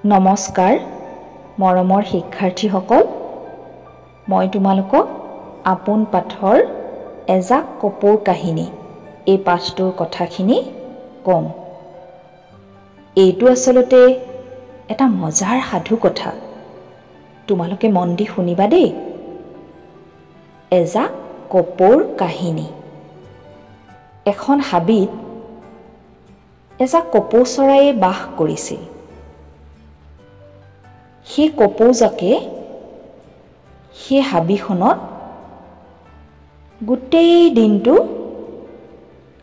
নমস্কাৰ মৰমৰ শিক্ষাৰ্থীসকল, মই তোমালোকক আপোন পাঠৰ এজাক কপৌৰ কাহিনী এই পাঠটোৰ কথাখিনি ক'ম। এইটো আচলতে এটা মজাৰ সাধু কথা, তোমালোকে মন দি শুনিবা দেই। এজাক কপৌৰ কাহিনী। এখন হাবিত এজাক কপৌ চৰাইয়ে বাস কৰিছিল। সেই কপৌজাকে সেই হাবিখনত গোটেই দিনটো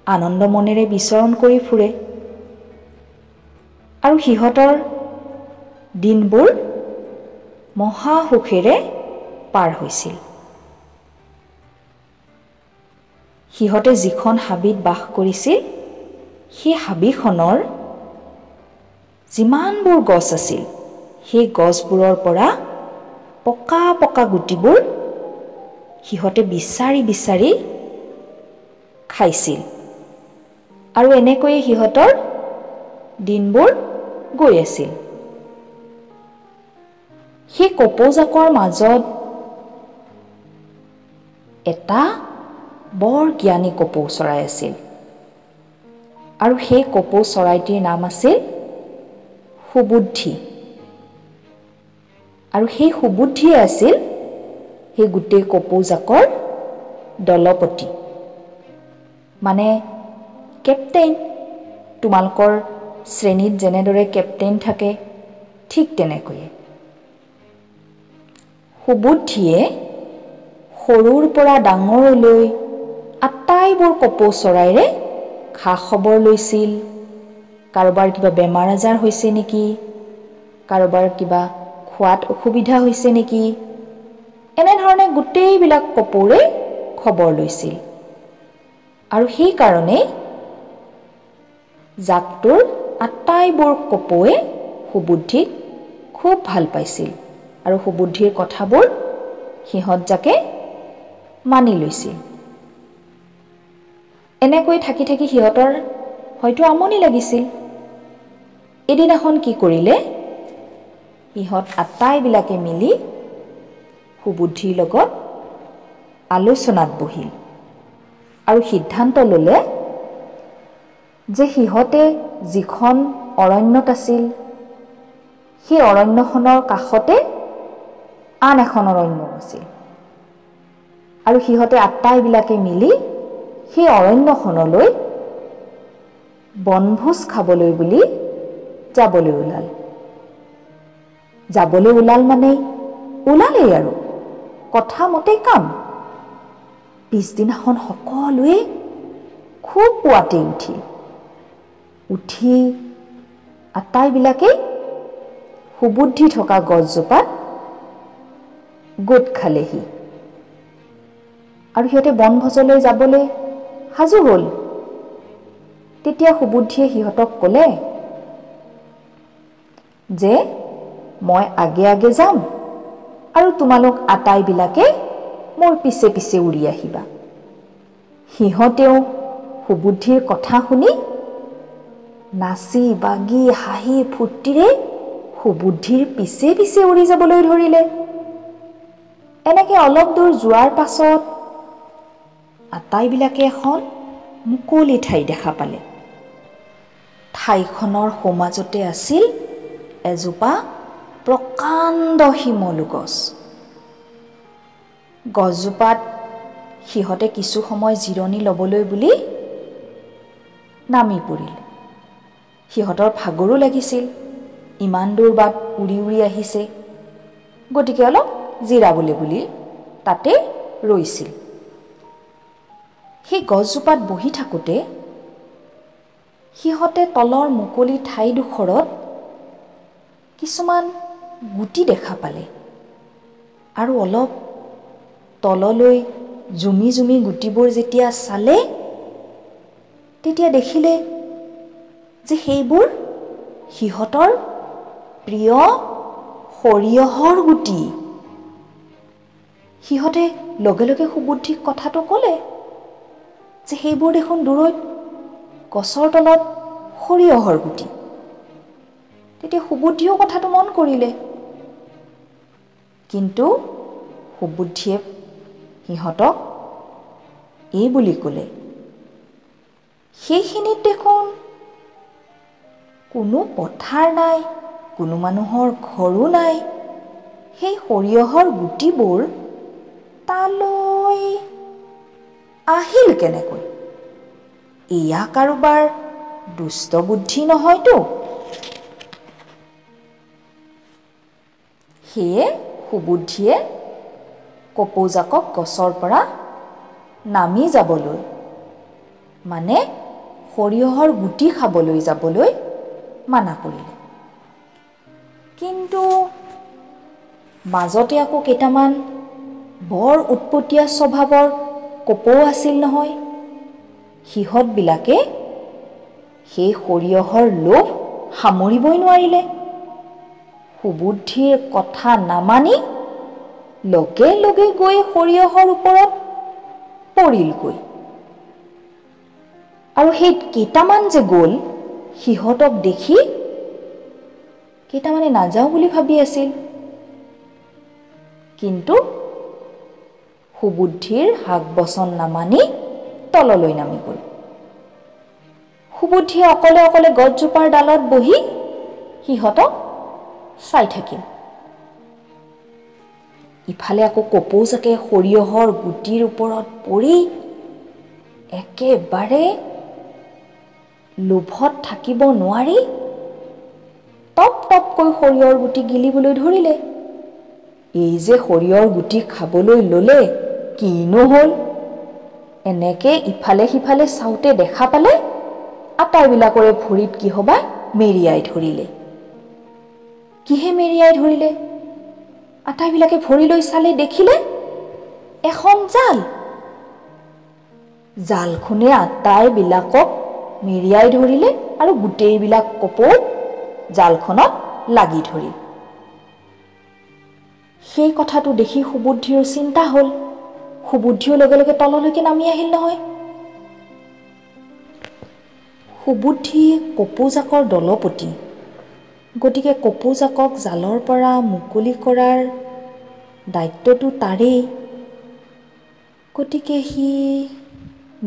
আনন্দ মনেৰে বিচৰণ কৰি ফুৰে আৰু সিহঁতৰ দিনবোৰ মহা সুখেৰে পাৰ হৈছিল। সিহঁতে যিখন হাবিত বাস কৰিছিল সেই হাবিখনৰ যিমানবোৰ গছ আছিল সেই গছবোৰৰ পৰা পকা পকা গুটিবোৰ সিহঁতে বিচাৰি বিচাৰি খাইছিল আৰু এনেকৈয়ে সিহঁতৰ দিনবোৰ গৈ আছিল। সেই কপৌজাকৰ মাজত এটা বৰ জ্ঞানী কপৌ চৰাই আছিল আৰু সেই কপৌ চৰাইটিৰ নাম আছিল সুবুদ্ধি। আৰু সেই সুবুদ্ধিয়ে আছিল সেই গোটেই কপৌজাকৰ দলপতি, মানে কেপ্টেইন। তোমালোকৰ শ্ৰেণীত যেনেদৰে কেপ্টেইন থাকে ঠিক তেনেকৈয়ে সুবুদ্ধিয়ে সৰুৰ পৰা ডাঙৰলৈ আটাইবোৰ কপৌ চৰাইৰে খা খবৰ লৈছিল। কাৰোবাৰ কিবা বেমাৰ আজাৰ হৈছে নেকি, কাৰোবাৰ কিবা খোৱাত অসুবিধা হৈছে নেকি, এনেধৰণে গোটেইবিলাক কপৌৰে খবৰ লৈছিল। আৰু সেইকাৰণেই জাকটোৰ আটাইবোৰ কপৌৱে সুবুদ্ধিক খুব ভাল পাইছিল আৰু সুবুদ্ধিৰ কথাবোৰ সিহঁত জাকে মানি লৈছিল। এনেকৈ থাকি থাকি সিহঁতৰ হয়তো আমনি লাগিছিল। এদিনাখন কি কৰিলে, সিহঁত আটাইবিলাকে মিলি সুবুদ্ধিৰ লগত আলোচনাত বহিল আৰু সিদ্ধান্ত ল'লে যে সিহঁতে যিখন অৰণ্যত আছিল সেই অৰণ্যখনৰ কাষতে আন এখন অৰণ্য আছিল আৰু সিহঁতে আটাইবিলাকে মিলি সেই অৰণ্যখনলৈ বনভোজ খাবলৈ বুলি যাবলৈ ওলাল। যাবলৈ ওলাল মানে ওলালেই আৰু, কথা মতে কাম। পিছদিনাখন সকলোৱে খুব পুৱাতেই উঠিল। উঠি আটাইবিলাকেই সুবুদ্ধি থকা গছজোপাত গোট খালেহি আৰু সিহঁতে বনভোজলৈ যাবলৈ সাজু হ'ল। তেতিয়া সুবুদ্ধিয়ে সিহঁতক ক'লে যে মই আগে আগে যাম আৰু তোমালোক আটাইবিলাকে মোৰ পিছে পিছে উৰি আহিবা। সিহঁতেও সুবুদ্ধিৰ কথা শুনি নাচি বাগি হাঁহি ফূৰ্তিৰে সুবুদ্ধিৰ পিছে পিছে উৰি যাবলৈ ধৰিলে। এনেকৈ অলপ দূৰ যোৱাৰ পাছত আটাইবিলাকে এখন মুকলি ঠাই দেখা পালে। ঠাইখনৰ সোঁমাজতে আছিল এজোপা প্ৰকাণ্ড শিমলু গছ। গছজোপাত সিহঁতে কিছু সময় জিৰণি ল'বলৈ বুলি নামি পৰিল। সিহঁতৰ ভাগৰো লাগিছিল, ইমান দূৰ বাট উৰি উৰি আহিছে, গতিকে অলপ জিৰাবলৈ বুলি তাতে ৰৈছিল। সেই গছজোপাত বহি থাকোঁতে সিহঁতে তলৰ মুকলি ঠাইডোখৰত কিছুমান গুটি দেখা পালে আৰু অলপ তললৈ জুমি জুমি গুটিবোৰ যেতিয়া চালে তেতিয়া দেখিলে যে সেইবোৰ সিহঁতৰ প্ৰিয় সৰিয়হৰ গুটি। সিহঁতে লগে লগে সুবুদ্ধিক কথাটো ক'লে যে সেইবোৰ দেখোন দূৰৈত গছৰ তলত সৰিয়হৰ গুটি। তেতিয়া সুবুদ্ধিয়েও কথাটো মন কৰিলে, কিন্তু সুবুদ্ধিয়ে সিহঁতক এই বুলি ক'লে, সেইখিনিত দেখোন কোনো পথাৰ নাই, কোনো মানুহৰ ঘৰো নাই, সেই সৰিয়হৰ গুটিবোৰ তালৈ আহিল কেনেকৈ? এয়া কাৰোবাৰ দুষ্ট বুদ্ধি নহয়তো? সেয়ে সুবুদ্ধিয়ে কপৌজাকক গছৰ পৰা নামি যাবলৈ, মানে সৰিয়হৰ গুটি খাবলৈ যাবলৈ মানা কৰিলে। কিন্তু মাজতে আকৌ কেইটামান বৰ উৎপতীয়া স্বভাৱৰ কপৌ আছিল নহয়, সিহঁতবিলাকে সেই সৰিয়হৰ লোভ সামৰিবই নোৱাৰিলে। সুবুদ্ধিৰ কথা নামানি লগে লগে গৈ সৰিয়হৰ ওপৰত পৰিলগৈ। আৰু সেই কেইটামান যে গ'ল, সিহঁতক দেখি কেইটামানে নাযাওঁ বুলি ভাবি আছিল, কিন্তু সুবুদ্ধিৰ হাক বচন নামানি তললৈ নামি গ'ল। সুবুদ্ধিয়ে অকলে অকলে গছজোপাৰ ডালত বহি সিহঁতক চাই থাকিল। ইফালে আকৌ কপৌজাকে সৰিয়হৰ গুটিৰ ওপৰত পৰি একেবাৰে লোভত থাকিব নোৱাৰি টপ টপকৈ সৰিয়হৰ গুটি গিলিবলৈ ধৰিলে। এই যে সৰিয়হৰ গুটি খাবলৈ ল'লে, কিনো হ'ল, এনেকে ইফালে সিফালে চাওঁতে দেখা পালে আটাইবিলাকৰে ভৰিত কিহবা মেৰিয়াই ধৰিলে। কিহে মেৰিয়াই ধৰিলে? আটাইবিলাকে ভৰিলৈ চালে, দেখিলে এখন জাল। জালখনে আটাইবিলাকক মেৰিয়াই ধৰিলে আৰু গোটেইবিলাক কপৌ জালখনত লাগি ধৰিল। সেই কথাটো দেখি সুবুদ্ধিৰো চিন্তা হ'ল। সুবুদ্ধিও লগে লগে তললৈকে নামি আহিল নহয়। সুবুদ্ধি কপৌজাকৰ দলপতি, গতিকে কপৌজাকক জালৰ পৰা মুকলি কৰাৰ দায়িত্বটো তাৰেই। গতিকে সি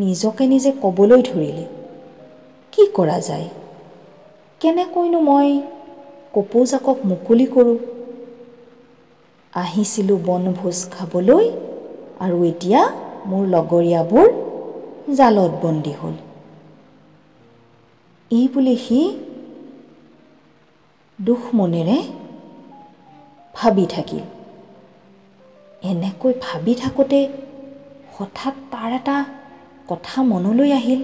নিজকে নিজে ক'বলৈ ধৰিলে, কি কৰা যায়, কেনেকৈনো মই কপৌজাকক মুকলি কৰোঁ? আহিছিলোঁ বনভোজ খাবলৈ আৰু এতিয়া মোৰ লগৰীয়াবোৰ জালত বন্দী হ'ল। এই বুলি সি দুখ মনেৰে ভাবি থাকিল। এনেকৈ ভাবি থাকোঁতে হঠাৎ তাৰ এটা কথা মনলৈ আহিল।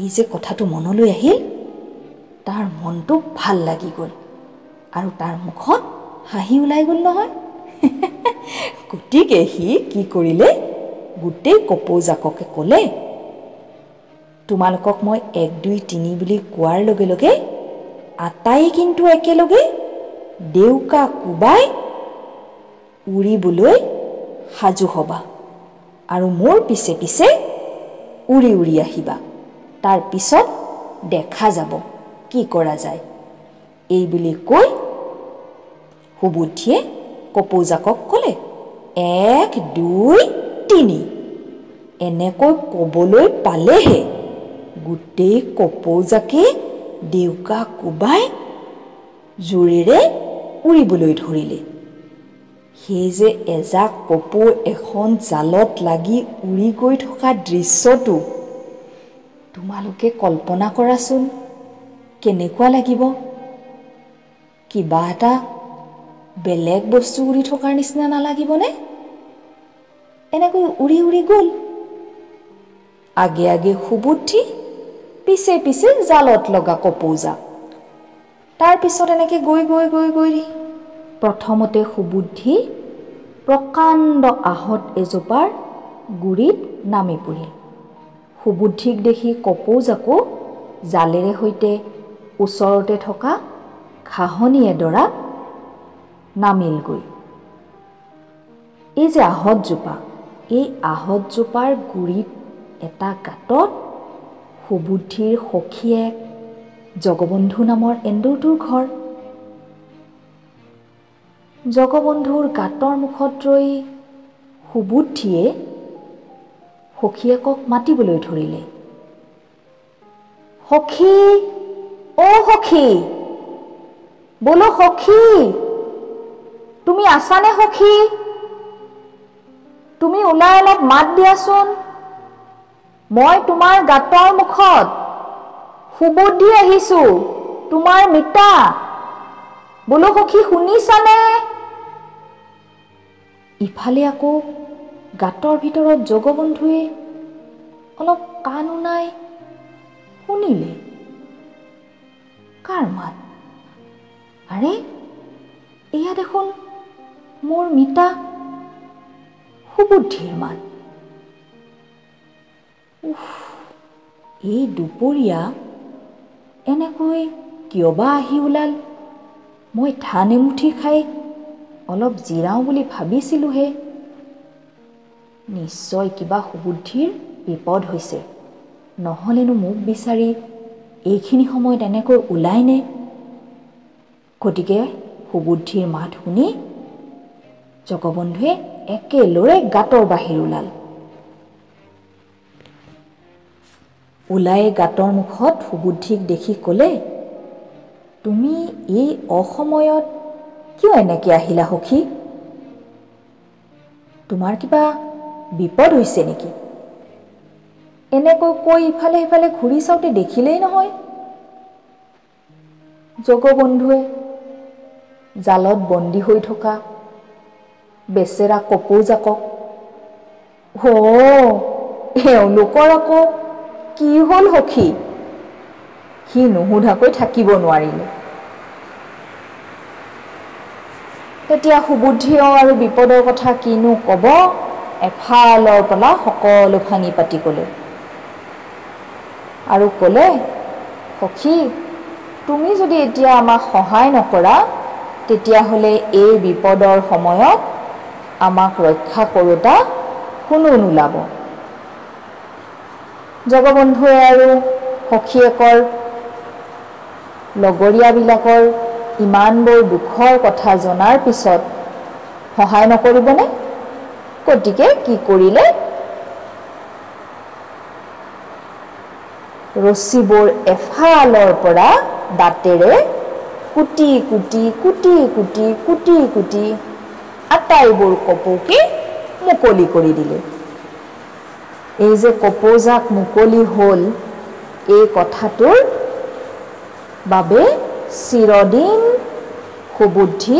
এই যে কথাটো মনলৈ আহিল, তাৰ মনটো ভাল লাগি গ'ল আৰু তাৰ মুখত হাঁহি ওলাই গ'ল নহয়। গতিকে সি কি কৰিলে, গোটেই কপৌজাককে ক'লে, তোমালোকক মই 1 2 3 বুলি কোৱাৰ লগে লগে আটাই কিন্তু একেলগে ডেউকা কোবাই উৰিবলৈ সাজু হ'বা আৰু মোৰ পিছে পিছে উৰি উৰি আহিবা, তাৰ পিছত দেখা যাব কি কৰা যায়। এই বুলি কৈ সুবুদ্ধিয়ে কপৌজাকক ক'লে, 1 2 3। এনেকৈ ক'বলৈ পালেহে গোটেই কপৌজাকে ডেউকা কোবাই জোৰেৰে উৰিবলৈ ধৰিলে। সেই যে এজাক কপৌ এখন জালত লাগি উৰি গৈ থকা দৃশ্যটো তোমালোকে কল্পনা কৰাচোন, কেনেকুৱা লাগিব? কিবা এটা বেলেগ বস্তু উৰি থকাৰ নিচিনা নালাগিবনে? এনেকৈ উৰি উৰি গ'ল, আগে আগে সুবুদ্ধি, পিছে পিছে জালত লগা কপৌজাক। তাৰপিছত এনেকৈ গৈ গৈ গৈ গৈ প্ৰথমতে সুবুদ্ধি প্ৰকাণ্ড আহঁত এজোপাৰ গুৰিত নামি পৰিল। সুবুদ্ধিক দেখি কপৌজাকো জালেৰে সৈতে ওচৰতে থকা ঘাঁহনি এডৰাত নামিলগৈ। এই যে আহঁতজোপা, এই আহঁতজোপাৰ গুৰিত এটা গাঁতত সুবুদ্ধিৰ সখীয়েক জগবন্ধু নামৰ এন্দুৰটোৰ ঘৰ। জগবন্ধুৰ গাঁতৰ মুখত ৰৈ সুবুদ্ধিয়ে সখীয়েকক মাতিবলৈ ধৰিলে, সখী, অ সখী, বোলো সখী, তুমি আছানে সখী? তুমি ওলাই অলপ মাত দিয়াচোন, মই তোমাৰ গাঁতৰ মুখত সুবুদ্ধি আহিছো, তোমাৰ মিতা। বোলো সখী শুনিছানে? ইফালে আকৌ গাঁতৰ ভিতৰত জগবন্ধুৱে অলপ কাণ উনাই শুনিলে, কাৰ মাত? আৰে এয়া দেখোন মোৰ মিতা সুবুদ্ধিৰ মাত। উফ, এই দুপৰীয়া এনেকৈ কিয় বা আহি ওলাল? মই ধান এমুঠি খাই অলপ জিৰাওঁ বুলি ভাবিছিলোঁহে। নিশ্চয় কিবা সুবুদ্ধিৰ বিপদ হৈছে, নহ'লেনো মোক বিচাৰি এইখিনি সময়ত এনেকৈ ওলায়নে? গতিকে সুবুদ্ধিৰ মাত শুনি জগবন্ধুৱে একেলৰে গাঁতৰ বাহিৰ ওলাল। ওলাই গাঁতৰ মুখত সুবুদ্ধিক দেখি ক'লে, তুমি এই অসময়ত কিয় এনেকৈ আহিলা সখী? তোমাৰ কিবা বিপদ হৈছে নেকি? এনেকৈ কৈ ইফালে সিফালে ঘূৰি চাওঁতে দেখিলেই নহয়, জগবন্ধুৱে জালত বন্দী হৈ থকা বেচেৰা কপৌজাকক। অ', এওঁলোকৰ আকৌ কি হ'ল সখী? সি নুসুধাকৈ থাকিব নোৱাৰিলে। তেতিয়া সুবুদ্ধিয়েও আৰু বিপদৰ কথা কিনো ক'ব, এফালৰ পৰা সকলো ভাঙি পাতি ক'লে আৰু ক'লে, সখী, তুমি যদি এতিয়া আমাক সহায় নকৰা, তেতিয়াহ'লে এই বিপদৰ সময়ত আমাক ৰক্ষা কৰোঁতা কোনো নোলাব। জগবন্ধুৱে আৰু সখীয়েকৰ লগৰীয়াবিলাকৰ ইমানবোৰ দুখৰ কথা জনাৰ পিছত সহায় নকৰিবনে? গতিকে কি কৰিলে, ৰছীবোৰ এফালৰ পৰা দাঁতেৰে কুটি কুটি কুটি কুটি কুটি কুটি আটাইবোৰ কপৌকে মুকলি কৰি দিলে। এই যে কপৌজাক মুকলি হ'ল, এই কথাটোৰ বাবে চিৰদিন সুবুদ্ধি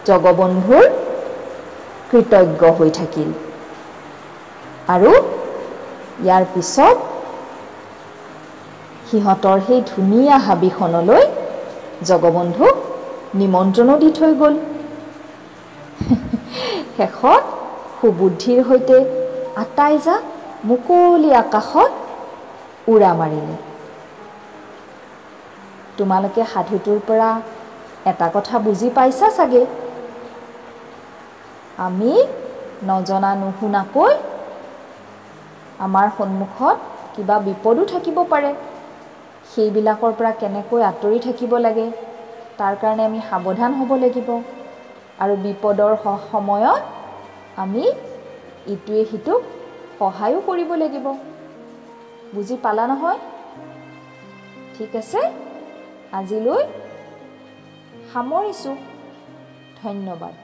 জগবন্ধুৰ কৃতজ্ঞ হৈ থাকিল। আৰু ইয়াৰ পিছত সিহঁতৰ সেই ধুনীয়া হাবিখনলৈ জগবন্ধুক নিমন্ত্ৰণো দি থৈ গ'ল। শেষত সুবুদ্ধিৰ সৈতে আটাইজাক মুকলি আকাশত উৰা মাৰিলে। তোমালোকে সাধুটোৰ পৰা এটা কথা বুজি পাইছা চাগে, আমি নজনা নুশুনাকৈ আমাৰ সন্মুখত কিবা বিপদো থাকিব পাৰে, সেইবিলাকৰ পৰা কেনেকৈ আঁতৰি থাকিব লাগে তাৰ কাৰণে আমি সাৱধান হ'ব লাগিব। আৰু বিপদৰ সময়ত আমি ইটোৱে সিটোক সহায়ো কৰিব লাগিব। বুজি পালা নহয়? ঠিক আছে, আজিলৈ সামৰিছোঁ। ধন্যবাদ।